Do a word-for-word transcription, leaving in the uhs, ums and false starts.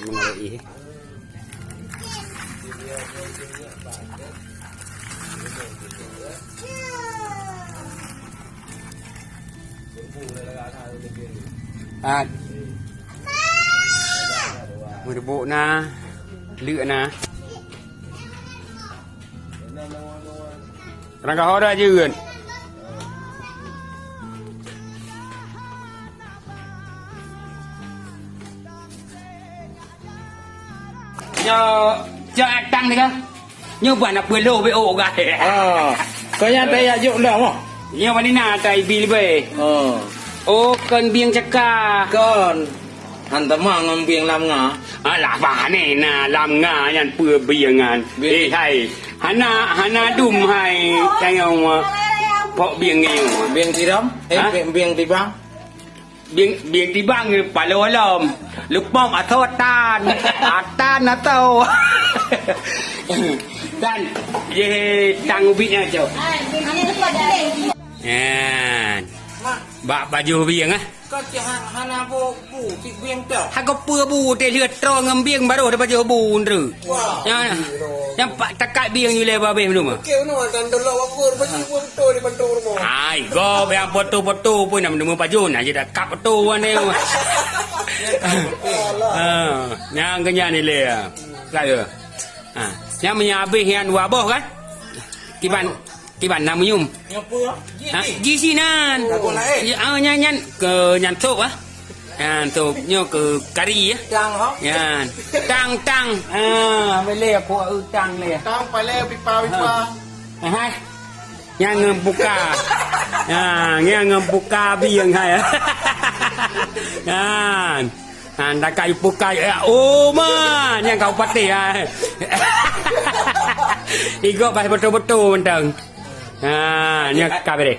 Meunurot jih. Ah. Meureubok na, leuk na. Rangkaho dak jeuet. Nyoe, cok atang ni kah? Nyoe ban apa lo be oh gah. Ah. Kau yang tak yak juk dah mah. Nyoe mana na tai bil be. Ah. Oh, kon bieng caka. Kon. Han teuma ngon bieng lam nga. Alah, bah ni na lam nga nyan peue bieng nyan. Bieng. Eh, hai. Hana, hana dum hai. Tengok pok bieng ni. Bieng tiram? Eh, ha? Bieng, bieng tibang? Bieng, bieng tibang ni palo lom. Lupom atau tan. Atan atau. Tan. Ye, tang ubit nya, Cok. Yan. Bak baju bieng, eh. Ka cit han-, hana bu, bu, cit bieng dah. Hana peue bu, teuh lheueh troe ngon bieng baru ada baju bu, ndru. Wah. Nyan, nyan pak takat bieng yue lé babeh meunuma. Oke, meunuma dan dolok wapur, baju bu betul di bantu rumah. Ai, gob yang foto-foto pun nak meunuma baju, nak je dah kap foto wan ni. Ha, nyang keunyan ni lé. Saya. Ha, nyang meunyo abeh nyan dua boh kan? Kiban Kiban na meunyium. Nyoe peue? Ha, jih sinan. Lagu laén. Ya, ah, nyan, nyan, keu nyan sop, ah. Nyan sop, nyoe keu kari, ya. Tang, ha? Nyan. Tang, tang. Ah, boleh aku, uh, tang lé. Tang, palé, pipa, pipa. Ha. Hai. Nyan ngon buka. Ha, nyan ngon buka bieng hai. Nyan. Ha, dak ka ipuka, ya, oh, man, nyang kau patéh, ha. Igob bah beutôi-beutôi mantong. Ha, nyan ka bereh.